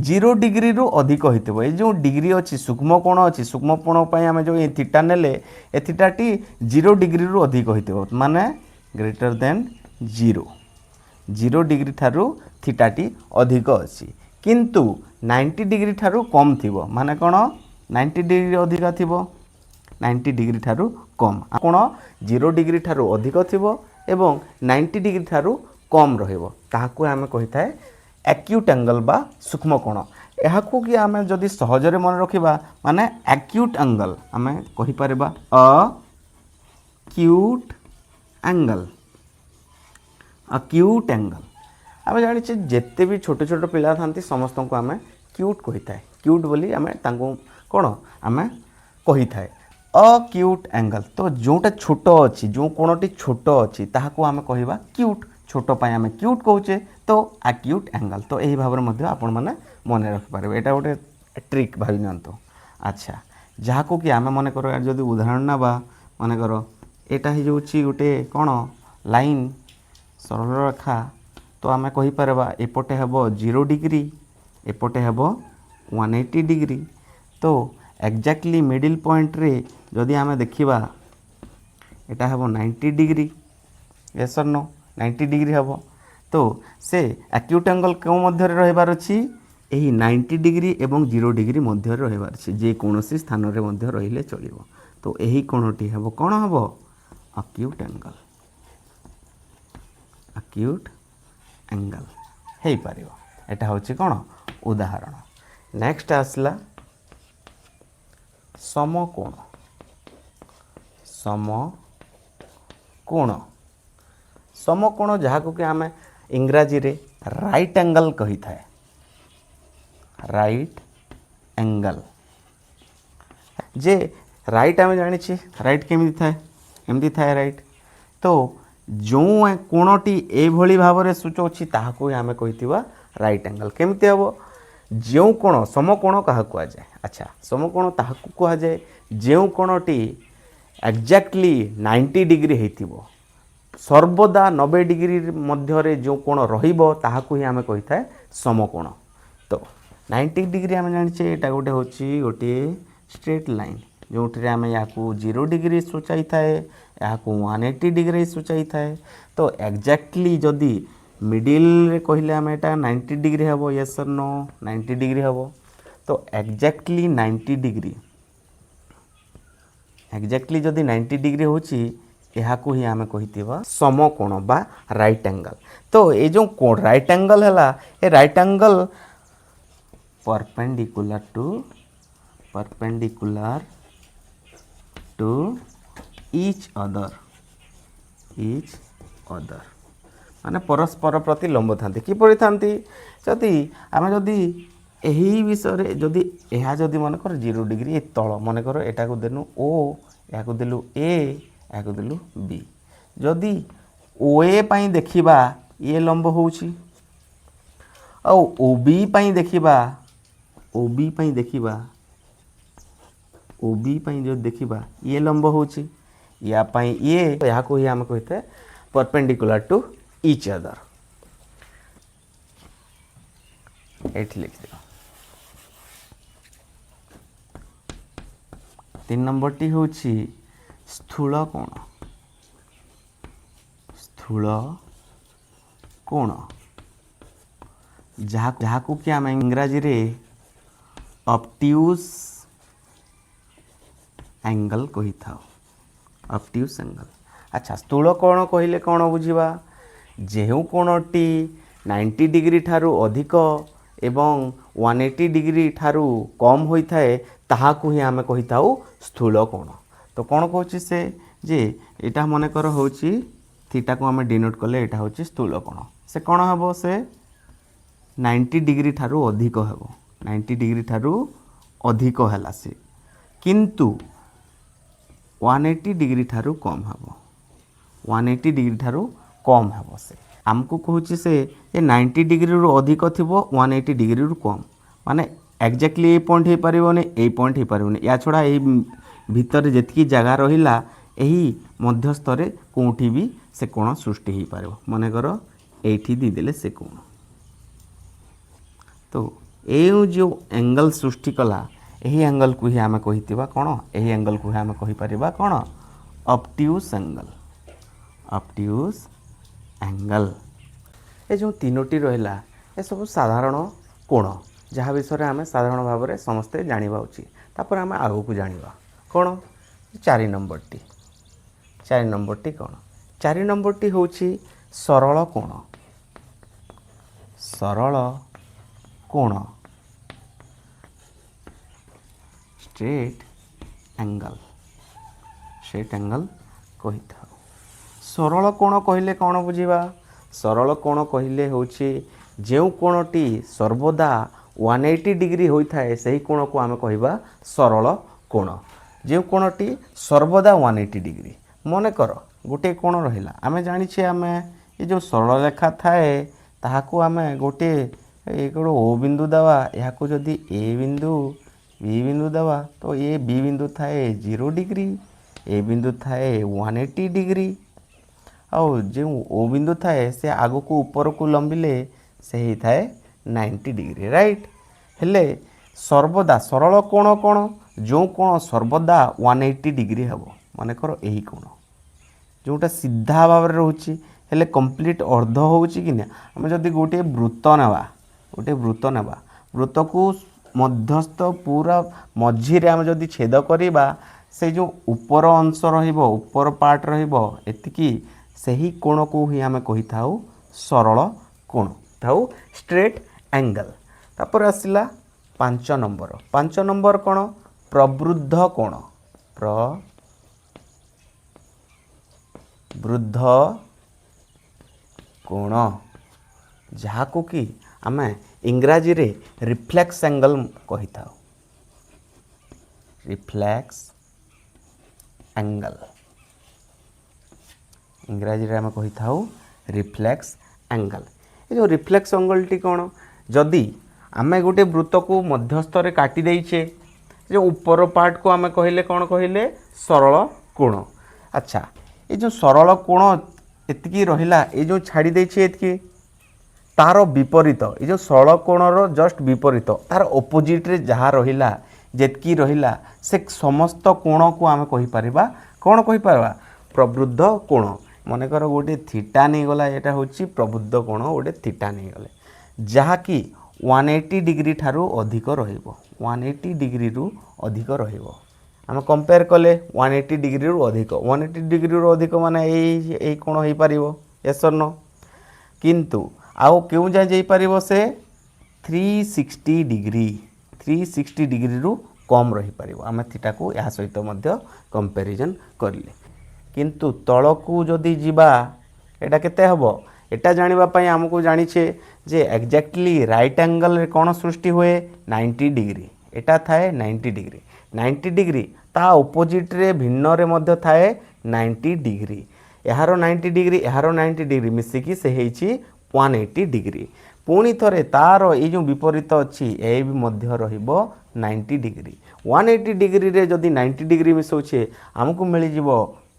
0 ଡିଗ୍ରୀରୁ ଅଧିକ ହୋଇଥିବ। ଏଇ ଯେଉଁ ଡିଗ୍ରୀ ଅଛି, ସୂକ୍ଷ୍ମ କୋଣ ଅଛି, ସୂକ୍ଷ୍ମ କୋଣ ପାଇଁ ଆମେ ଯେଉଁ ଏ ଥିଟା ନେଲେ, ଏ ଥିଟାଟି 0 ଡିଗ୍ରୀରୁ ଅଧିକ ହୋଇଥିବ, ମାନେ ଗ୍ରେଟର ଦେନ୍ ଜିରୋ। 0 ଡିଗ୍ରୀ ଠାରୁ ଥିଟାଟି ଅଧିକ ଅଛି, କିନ୍ତୁ 90 ଡିଗ୍ରୀ ଠାରୁ କମ୍ ଥିବ। ମାନେ କ'ଣ? 90 ଡିଗ୍ରୀ ଅଧିକା ଥିବ, 90 ଡିଗ୍ରୀ ଠାରୁ କମ୍। କୋଣ 0 ଡିଗ୍ରୀ ଠାରୁ ଅଧିକ ଥିବ ଏବଂ 90 ଡିଗ୍ରୀ ଠାରୁ କମ୍ ରହିବ, ତାହାକୁ ଆମେ କହିଥାଏ ଆକ୍ୟୁଟ୍ ଆଙ୍ଗଲ୍ ବା ସୂକ୍ଷ୍ମ କୋଣ। ଏହାକୁ କି ଆମେ ଯଦି ସହଜରେ ମନେ ରଖିବା, ମାନେ ଆକ୍ୟୁଟ୍ ଆଙ୍ଗଲ୍ ଆମେ କହିପାରିବା acute angle, acute angle. ଆମେ ଜାଣିଛେ, ଯେତେ ବି ଛୋଟ ଛୋଟ ପିଲା ଥାନ୍ତି, ସମସ୍ତଙ୍କୁ ଆମେ କ୍ୟୁଟ୍ କହିଥାଏ। କ୍ୟୁଟ୍ ବୋଲି ଆମେ ତାଙ୍କୁ କ'ଣ ଆମେ କହିଥାଏ। ଅକ୍ୟୁଟ୍ ଆଙ୍ଗଲ୍। ତ ଯେଉଁଟା ଛୋଟ ଅଛି, ଯେଉଁ କୋଣଟି ଛୋଟ ଅଛି, ତାହାକୁ ଆମେ କହିବା କ୍ୟୁଟ୍। ଛୋଟ ପାଇଁ ଆମେ କ୍ୟୁଟ୍ କହୁଛେ, ତ ଆକ୍ୟୁଟ୍ ଆଙ୍ଗଲ୍। ତ ଏହି ଭାବରେ ମଧ୍ୟ ଆପଣମାନେ ମନେ ରଖିପାରିବେ। ଏଇଟା ଗୋଟେ ଟ୍ରିକ୍ ଭାବି ନିଅନ୍ତୁ। ଆଚ୍ଛା, ଯାହାକୁ କି ଆମେ ମନେକର ଯଦି ଉଦାହରଣ ନେବା, ମନେକର ଏଇଟା ହେଇଯାଉଛି ଗୋଟେ କ'ଣ ଲାଇନ୍, ସରଳ ରେଖା। ତ ଆମେ କହିପାରିବା ଏପଟେ ହେବ 0 ଡିଗ୍ରୀ, ଏପଟେ ହେବ 180 ଡିଗ୍ରୀ। ତ ଏକ୍ଜାକ୍ଟଲି ମିଡ଼ିଲ୍ ପଏଣ୍ଟରେ ଯଦି ଆମେ ଦେଖିବା, ଏଇଟା ହେବ 90 degree. Yes or no? 90 degree ହେବ। ତ ସେ ଆକ୍ୟୁଟ୍ ଆଙ୍ଗଲ୍ କେଉଁ ମଧ୍ୟରେ ରହିବାର ଅଛି? ଏହି 90 ଡିଗ୍ରୀ ଏବଂ 0 ଡିଗ୍ରୀ ମଧ୍ୟରେ ରହିବାର ଅଛି। ଯେକୌଣସି ସ୍ଥାନରେ ମଧ୍ୟ ରହିଲେ ଚଳିବ। ତ ଏହି କୋଣଟି ହେବ କ'ଣ ହେବ? ଆକ୍ୟୁଟ୍ ଆଙ୍ଗଲ୍, ଆକ୍ୟୁଟ୍ ଆଙ୍ଗଲ୍ ହେଇପାରିବ। ଏଇଟା ହେଉଛି କ'ଣ ଉଦାହରଣ। ନେକ୍ସଟ ଆସିଲା ସମକୋଣ। ସମକୋଣ, ସମକୋଣ, ଯାହାକୁ କି ଆମେ ଇଂରାଜୀରେ ରାଇଟ୍ ଆଙ୍ଗଲ୍ କହିଥାଏ। ରାଇଟ୍ ଆଙ୍ଗଲ୍ ଯେ ରାଇଟ୍, ଆମେ ଜାଣିଛେ ରାଇଟ୍ କେମିତି ଥାଏ। ଏମିତି ଥାଏ ରାଇଟ୍। ତ ଯେଉଁ କୋଣଟି ଏଇଭଳି ଭାବରେ ସୂଚାଉଛି, ତାହାକୁ ହିଁ ଆମେ କହିଥିବା ରାଇଟ୍ ଆଙ୍ଗଲ୍। କେମିତି ହେବ? ଯେଉଁ କୋଣ, ସମକୋଣ କାହାକୁ କୁହାଯାଏ? ଆଚ୍ଛା, ସମକୋଣ ତାହାକୁ କୁହାଯାଏ ଯେଉଁ କୋଣଟି ଏକ୍ଜାକ୍ଟଲି 90 ଡିଗ୍ରୀ ହେଇଥିବ। ସର୍ବଦା 90 ଡିଗ୍ରୀ ମଧ୍ୟରେ ଯେଉଁ କୋଣ ରହିବ, ତାହାକୁ ହିଁ ଆମେ କହିଥାଏ ସମକୋଣ। ତ 90 ଡିଗ୍ରୀ ଆମେ ଜାଣିଛେ, ଏଇଟା ଗୋଟେ ହେଉଛି ଗୋଟିଏ ଷ୍ଟ୍ରେଟ୍ ଲାଇନ୍। ଯେଉଁଥିରେ ଆମେ ୟାକୁ 0 ଡିଗ୍ରୀ ସୂଚାଇଥାଏ, ଏହାକୁ 180 ଡିଗ୍ରୀ ସୂଚାଇଥାଏ। ତ ଏକ୍ଜାକ୍ଟଲି ଯଦି ମିଡ଼ିଲରେ କହିଲେ ଆମେ ଏଇଟା 90 ଡିଗ୍ରୀ ହେବ। Yes or no? 90 degree ହେବ। ତ ଏକ୍ଜାକ୍ଟଲି 90 ଡିଗ୍ରୀ, ଏକ୍ଜାକ୍ଟଲି ଯଦି 90 ଡିଗ୍ରୀ ହେଉଛି, ଏହାକୁ ହିଁ ଆମେ କହିଥିବା ସମକୋଣ ବା ରାଇଟ୍ ଆଙ୍ଗଲ। ତ ଏ ଯେଉଁ ରାଇଟ୍ ଆଙ୍ଗଲ ହେଲା, ଏ right angle perpendicular to each other, each other ମାନେ ପରସ୍ପର ପ୍ରତି ଲମ୍ବ ଥାନ୍ତି। କିପରି ଥାନ୍ତି? ଯଦି ଆମେ ଯଦି ଏହି ବିଷୟରେ ଯଦି ଏହା ଯଦି ମନେକର 0 ଡିଗ୍ରୀ, ଏ ତଳ ମନେକର ଏଟାକୁ ଦେଲୁ ଓ, ଏହାକୁ ଦେଲୁ ଏ, ଏହାକୁ ଦେଲୁ ବି। ଯଦି ଓ ଏ ପାଇଁ ଦେଖିବା, ଇଏ ଲମ୍ବ ହେଉଛି, ଆଉ ଓ ବି ପାଇଁ ଦେଖିବା, ଓ ବି ପାଇଁ ଦେଖିବା, ଓ ବି ପାଇଁ ଯଦି ଦେଖିବା, ଇଏ ଲମ୍ବ ହେଉଛି ୟା ପାଇଁ ଇଏ। ଏହାକୁ ହିଁ ଆମେ କହିଥାଏ ପରପେଣ୍ଡିକୁଲାର ଟୁ ଇଚ୍ ଅଦର। ଏଇଠି ଲେଖିଦିଅ। 3 ନମ୍ବରଟି ହେଉଛି ସ୍ଥୂଳ କୋଣ। ସ୍ଥୂଳ କୋଣ, ଯାହାକୁ କି ଆମେ ଇଂରାଜୀରେ ଅବଟ୍ୟୁସ୍ ଆଙ୍ଗଲ କହିଥାଉ, ଅବଟ୍ୟୁସ୍ ଆଙ୍ଗଲ। ଆଚ୍ଛା, ସ୍ଥୂଳ କୋଣ କହିଲେ କ'ଣ ବୁଝିବା? ଯେଉଁ କୋଣଟି 90 ଡିଗ୍ରୀ ଠାରୁ ଅଧିକ ଏବଂ 180 ଡିଗ୍ରୀ ଠାରୁ କମ୍ ହୋଇଥାଏ, ତାହାକୁ ହିଁ ଆମେ କହିଥାଉ ସ୍ଥୂଳ କୋଣ। ତ କ'ଣ କହୁଛି ସେ ଯେ ଏଇଟା ମନେକର ହେଉଛି ଥିଟାକୁ ଆମେ ଡିନୋଟ୍ କଲେ, ଏଇଟା ହେଉଛି ସ୍ଥୂଳ କୋଣ। ସେ କ'ଣ ହେବ? ସେ 90 ଡିଗ୍ରୀ ଠାରୁ ଅଧିକ ହେବ। 90 ଡିଗ୍ରୀ ଠାରୁ ଅଧିକ ହେଲା ସେ, କିନ୍ତୁ 180 ଡିଗ୍ରୀ ଠାରୁ କମ୍ ହେବ। 180 ଡିଗ୍ରୀ ଠାରୁ କମ୍ ହେବ। ସେ ଆମକୁ କହୁଛି ସେ ଯେ 90 ଡିଗ୍ରୀରୁ ଅଧିକ ଥିବ, 180 ଡିଗ୍ରୀରୁ କମ୍। ମାନେ ଏକ୍ଜାକ୍ଟଲି ଏଇ ପଏଣ୍ଟ ହେଇପାରିବନି, ଏଇ ପଏଣ୍ଟ ହେଇପାରିବନି। ୟା ଛଡ଼ା ଏଇ ଭିତରେ ଯେତିକି ଜାଗା ରହିଲା, ଏହି ମଧ୍ୟସ୍ଥରେ କେଉଁଠି ବି ସେ କୋଣ ସୃଷ୍ଟି ହେଇପାରିବ। ମନେକର ଏଇଠି ଦେଇଦେଲେ ସେ କୋଣ। ତ ଏଇ ଯେଉଁ ଆଙ୍ଗଲ ସୃଷ୍ଟି କଲା, ଏହି ଆଙ୍ଗଲକୁ ହିଁ ଆମେ କହିଥିବା କ'ଣ? ଏହି ଆଙ୍ଗଲକୁ ହିଁ ଆମେ କହିପାରିବା କ'ଣ? ଅବଟ୍ୟୁସ୍ ଆଙ୍ଗଲ, ଅବଟ୍ୟୁସ୍ ଆଙ୍ଗଲ। ଏ ଯେଉଁ ତିନୋଟି ରହିଲା, ଏସବୁ ସାଧାରଣ କୋଣ, ଯାହା ବିଷୟରେ ଆମେ ସାଧାରଣ ଭାବରେ ସମସ୍ତେ ଜାଣିବା ଉଚିତ। ତାପରେ ଆମେ ଆଗକୁ ଜାଣିବା କ'ଣ? 4 ନମ୍ବରଟି। 4 ନମ୍ବରଟି କ'ଣ? 4 ନମ୍ବରଟି ହେଉଛି ସରଳ କୋଣ। ସରଳ କୋଣ, ଷ୍ଟ୍ରେଟ୍ ଆଙ୍ଗଲ, ଷ୍ଟ୍ରେଟ୍ ଆଙ୍ଗଲ କହିଥାଉ। ସରଳ କୋଣ କହିଲେ କ'ଣ ବୁଝିବା? ସରଳ କୋଣ କହିଲେ ହେଉଛି ଯେଉଁ କୋଣଟି ସର୍ବଦା 180 ଡିଗ୍ରୀ ହୋଇଥାଏ, ସେହି କୋଣକୁ ଆମେ କହିବା ସରଳ କୋଣ। ଯେଉଁ କୋଣଟି ସର୍ବଦା 180 ଡିଗ୍ରୀ। ମନେକର ଗୋଟିଏ କୋଣ ରହିଲା। ଆମେ ଜାଣିଛେ, ଆମେ ଏ ଯେଉଁ ସରଳ ରେଖା ଥାଏ, ତାହାକୁ ଆମେ ଗୋଟିଏ ଏ ଗୋଟେ ଓ ବିନ୍ଦୁ ଦେବା। ଏହାକୁ ଯଦି ଏ ବିନ୍ଦୁ, ବି ବିନ୍ଦୁ ଦେବା, ତ ଏ ବି ବିନ୍ଦୁ ଥାଏ 0 ଡିଗ୍ରୀ, ଏ ବିନ୍ଦୁ ଥାଏ 180 ଡିଗ୍ରୀ, ଆଉ ଯେଉଁ ଓ ବିନ୍ଦୁ ଥାଏ, ସେ ଆଗକୁ ଉପରକୁ ଲମ୍ବିଲେ ସେ ହେଇଥାଏ 90 ଡିଗ୍ରୀ, ରାଇଟ୍? ହେଲେ ସର୍ବଦା ସରଳ କୋଣ କ'ଣ? ଯେଉଁ କୋଣ ସର୍ବଦା 180 ଡିଗ୍ରୀ ହେବ। ମନେକର ଏହି କୋଣ ଯେଉଁଟା ସିଧା ଭାବରେ ରହୁଛି, ହେଲେ କମ୍ପ୍ଲିଟ୍ ଅର୍ଦ୍ଧ ହେଉଛି କି ନା? ଆମେ ଯଦି ଗୋଟିଏ ବୃତ୍ତ ନେବା, ଗୋଟିଏ ବୃତ୍ତ ନେବା, ବୃତ୍ତକୁ ମଧ୍ୟସ୍ଥ ପୁରା ମଝିରେ ଆମେ ଯଦି ଛେଦ କରିବା, ସେ ଯେଉଁ ଉପର ଅଂଶ ରହିବ, ଉପର ପାର୍ଟ ରହିବ ଏତିକି, ସେହି କୋଣକୁ ହିଁ ଆମେ କହିଥାଉ ସରଳ କୋଣ ଥାଉ, ଷ୍ଟ୍ରେଟ୍ ଆଙ୍ଗଲ। ତାପରେ ଆସିଲା 5 ନମ୍ବର। 5 ନମ୍ବର କ'ଣ? ପ୍ରବୃଦ୍ଧ କୋଣ। ପ୍ରବୃଦ୍ଧ କୋଣ, ଯାହାକୁ କି ଆମେ ଇଂରାଜୀରେ ରିଫ୍ଲେକ୍ସ ଆଙ୍ଗଲ କହିଥାଉ। ରିଫ୍ଲେକ୍ସ ଆଙ୍ଗଲ, ଇଂରାଜୀରେ ଆମେ କହିଥାଉ ରିଫ୍ଲେକ୍ସ ଆଙ୍ଗଲ। ଏ ଯେଉଁ ରିଫ୍ଲେକ୍ସ ଆଙ୍ଗଲଟି କ'ଣ? ଯଦି ଆମେ ଗୋଟେ ବୃତ୍ତକୁ ମଧ୍ୟସ୍ଥରେ କାଟି ଦେଇଛେ, ଯେଉଁ ଉପର ପାର୍ଟକୁ ଆମେ କହିଲେ କ'ଣ? କହିଲେ ସରଳ କୋଣ। ଆଚ୍ଛା, ଏ ଯେଉଁ ସରଳ କୋଣ ଏତିକି ରହିଲା, ଏ ଯେଉଁ ଛାଡ଼ି ଦେଇଛେ ଏତିକି, ତାର ବିପରୀତ, ଏ ଯେଉଁ ସରଳ କୋଣର ଜଷ୍ଟ ବିପରୀତ, ତାର ଅପୋଜିଟ୍ରେ ଯାହା ରହିଲା, ଯେତିକି ରହିଲା, ସେ ସମସ୍ତ କୋଣକୁ ଆମେ କହିପାରିବା। କ'ଣ କହିପାରିବା? ପ୍ରବୃଦ୍ଧ କୋଣ। ମନେକର ଗୋଟେ ଥିଟା ନେଇଗଲା, ଏଇଟା ହେଉଛି ପ୍ରବୃଦ୍ଧ କୋଣ। ଗୋଟେ ଥିଟା ନେଇଗଲେ ଯାହାକି 180 ଡିଗ୍ରୀ ଠାରୁ ଅଧିକ ରହିବ, 180 ଡିଗ୍ରୀରୁ ଅଧିକ ରହିବ। ଆମେ କମ୍ପେୟାର କଲେ 180 ଡିଗ୍ରୀରୁ ଅଧିକ। 180 ଡିଗ୍ରୀରୁ ଅଧିକ ମାନେ ଏଇ କୋଣ ହେଇପାରିବ, ଏସ୍ ଅର୍ ନୋ? କିନ୍ତୁ ଆଉ କେଉଁ ଯାଏଁ ଯାଇପାରିବ ସେ? 360 ଡିଗ୍ରୀ, 360 ଡିଗ୍ରୀରୁ କମ୍ ରହିପାରିବ। ଆମେ ଥିଟାକୁ ଏହା ସହିତ ମଧ୍ୟ କମ୍ପାରିଜନ୍ କରିଲେ। କିନ୍ତୁ ତଳକୁ ଯଦି ଯିବା, ଏଇଟା କେତେ ହେବ? ଏଟା ଜାଣିବା ପାଇଁ ଆମକୁ ଜାଣିଛେ ଯେ ଏକ୍ଜାକ୍ଟଲି ରାଇଟ୍ ଆଙ୍ଗେଲରେ କ'ଣ ସୃଷ୍ଟି ହୁଏ? 90 ଡିଗ୍ରୀ। ଏଟା ଥାଏ 90 ଡିଗ୍ରୀ। 90 ଡିଗ୍ରୀ, ତା ଅପୋଜିଟ୍ରେ ଭିନ୍ନରେ ମଧ୍ୟ ଥାଏ 90 ଡିଗ୍ରୀ। ଏହାର 90 ଡିଗ୍ରୀ, ଏହାର 90 ଡିଗ୍ରୀ ମିଶିକି ସେ ହେଇଛି 180 ଡିଗ୍ରୀ। ପୁଣି ଥରେ ତାର ଏଇ ଯେଉଁ ବିପରୀତ ଅଛି, ଏ ବି ମଧ୍ୟ ରହିବ 90 ଡିଗ୍ରୀ। 180 ଡିଗ୍ରୀରେ ଯଦି 90 ଡିଗ୍ରୀ ମିଶାଉଛେ, ଆମକୁ ମିଳିଯିବ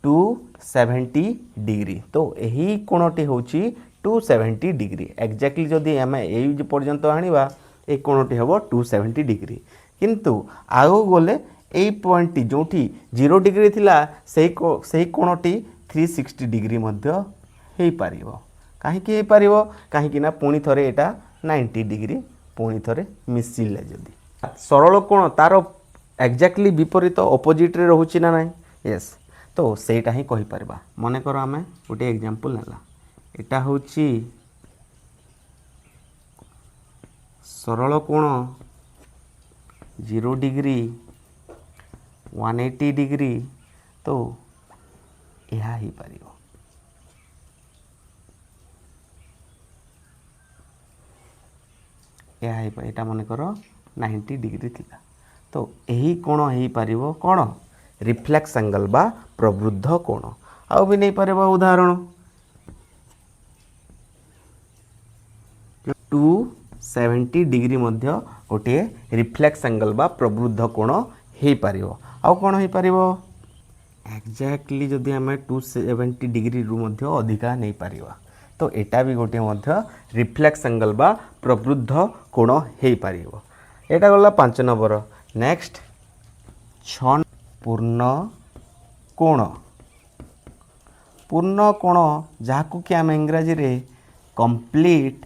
270 ଡିଗ୍ରୀ। ତ ଏହି କୋଣଟି ହେଉଛି 270 ଡିଗ୍ରୀ। ଏକ୍ଜାକ୍ଟଲି ଯଦି ଆମେ ଏଇ ପର୍ଯ୍ୟନ୍ତ ଆଣିବା, ଏଇ କୋଣଟି ହେବ 270 ଡିଗ୍ରୀ। କିନ୍ତୁ ଆଗକୁ ଗଲେ ଏଇ ପଏଣ୍ଟଟି ଯେଉଁଠି 0 ଡିଗ୍ରୀ ଥିଲା, ସେଇ କୋଣଟି 360 ଡିଗ୍ରୀ ମଧ୍ୟ ହେଇପାରିବ। କାହିଁକି ହେଇପାରିବ? କାହିଁକି ନା ପୁଣି ଥରେ ଏଇଟା 90 ଡିଗ୍ରୀ ପୁଣି ଥରେ ମିଶିଲେ। ଯଦି ସରଳ କୋଣ ତାର ଏକ୍ଜାକ୍ଟଲି ବିପରୀତ ଅପୋଜିଟ୍ରେ ରହୁଛି ନା ନାହିଁ? ୟେସ୍, ତ ସେଇଟା ହିଁ କହିପାରିବା। ମନେକର ଆମେ ଗୋଟିଏ ଏକ୍ଜାମ୍ପଲ୍ ନେଲା, ଏଇଟା ହେଉଛି ସରଳ କୋଣ, 0 ଡିଗ୍ରୀ, 180 ଡିଗ୍ରୀ। ତ ଏହା ହେଇପାରିବ। ଏହା ହେଇପାରିବ। ଏଇଟା ମନେକର 90 ଡିଗ୍ରୀ ଥିଲା। ତ ଏହି କୋଣ ହେଇପାରିବ କ'ଣ? ରିଫ୍ଲେକ୍ସ ଆଙ୍ଗଲ ବା ପ୍ରବୃଦ୍ଧ କୋଣ। ଆଉ ବି ନେଇପାରିବା ଉଦାହରଣ, 270 ଡିଗ୍ରୀ ମଧ୍ୟ ଗୋଟିଏ ରିଫ୍ଲେକ୍ସ ଆଙ୍ଗଲ ବା ପ୍ରବୃଦ୍ଧ କୋଣ ହେଇପାରିବ। ଆଉ କ'ଣ ହେଇପାରିବ? ଏକ୍ଜାକ୍ଟଲି ଯଦି ଆମେ 270 ଡିଗ୍ରୀରୁ ମଧ୍ୟ ଅଧିକା ନେଇପାରିବା, ତ ଏଇଟା ବି ଗୋଟିଏ ମଧ୍ୟ ରିଫ୍ଲେକ୍ସ ଆଙ୍ଗଲ ବା ପ୍ରବୃଦ୍ଧ କୋଣ ହେଇପାରିବ। ଏଇଟା ଗଲା 5 ନମ୍ବର। ନେକ୍ସଟ 6, ପୂର୍ଣ୍ଣ କୋଣ। ପୂର୍ଣ୍ଣ କୋଣ, ଯାହାକୁ କି ଆମେ ଇଂରାଜୀରେ କମ୍ପ୍ଲିଟ୍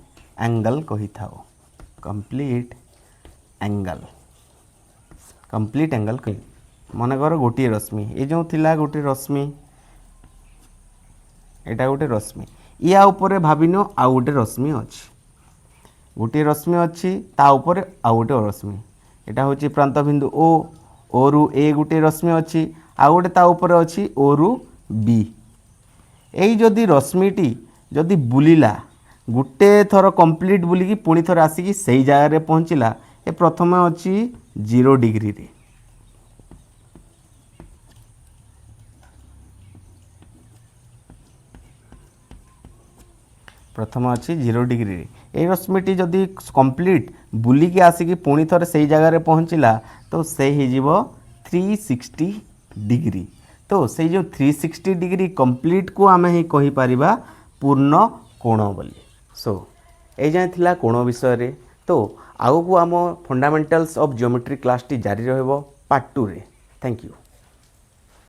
ଆଙ୍ଗଲ କହିଥାଉ। କମ୍ପ୍ଲିଟ୍ ଆଙ୍ଗଲ, କମ୍ପ୍ଲିଟ୍ ଆଙ୍ଗଲ କହି ମନେକର ଗୋଟିଏ ରଶ୍ମି, ଏ ଯେଉଁ ଥିଲା ଗୋଟିଏ ରଶ୍ମି, ଏଇଟା ଗୋଟେ ରଶ୍ମି। ୟା ଉପରେ ଭାବିନିଅ ଆଉ ଗୋଟେ ରଶ୍ମି ଅଛି। ଗୋଟିଏ ରଶ୍ମି ଅଛି, ତା ଉପରେ ଆଉ ଗୋଟେ ରଶ୍ମି। ଏଇଟା ହେଉଛି ପ୍ରାନ୍ତ ବିନ୍ଦୁ ଓ। ଓରୁ ଏ ଗୋଟିଏ ରଶ୍ମି ଅଛି, ଆଉ ଗୋଟେ ତା ଉପରେ ଅଛି ଓରୁ ବି। ଏଇ ଯଦି ରଶ୍ମିଟି ଯଦି ବୁଲିଲା, ଗୋଟେ ଥର କମ୍ପ୍ଲିଟ୍ ବୁଲିକି ପୁଣି ଥରେ ଆସିକି ସେଇ ଜାଗାରେ ପହଞ୍ଚିଲା। ଏ ପ୍ରଥମେ ଅଛି 0 ଡିଗ୍ରୀରେ, ପ୍ରଥମ ଅଛି 0 ଡିଗ୍ରୀରେ। ଏଇ ରଶ୍ମିଟି ଯଦି କମ୍ପ୍ଲିଟ୍ ବୁଲିକି ଆସିକି ପୁଣି ଥରେ ସେଇ ଜାଗାରେ ପହଞ୍ଚିଲା, ତ ସେ ହେଇଯିବ 360 ଡିଗ୍ରୀ। ତ ସେଇ ଯେଉଁ 360 ଡିଗ୍ରୀ କମ୍ପ୍ଲିଟ୍କୁ ଆମେ ହିଁ କହିପାରିବା ପୂର୍ଣ୍ଣ କୋଣ ବୋଲି। ସୋ ଏଇ ଯାଏଁ ଥିଲା କୋଣ ବିଷୟରେ। ତ ଆଗକୁ ଆମ ଫଣ୍ଡାମେଣ୍ଟାଲ୍ସ ଅଫ୍ ଜିଓମେଟ୍ରି କ୍ଲାସ୍ଟି ଜାରି ରହିବ ପାର୍ଟ 2ରେ। Thank you.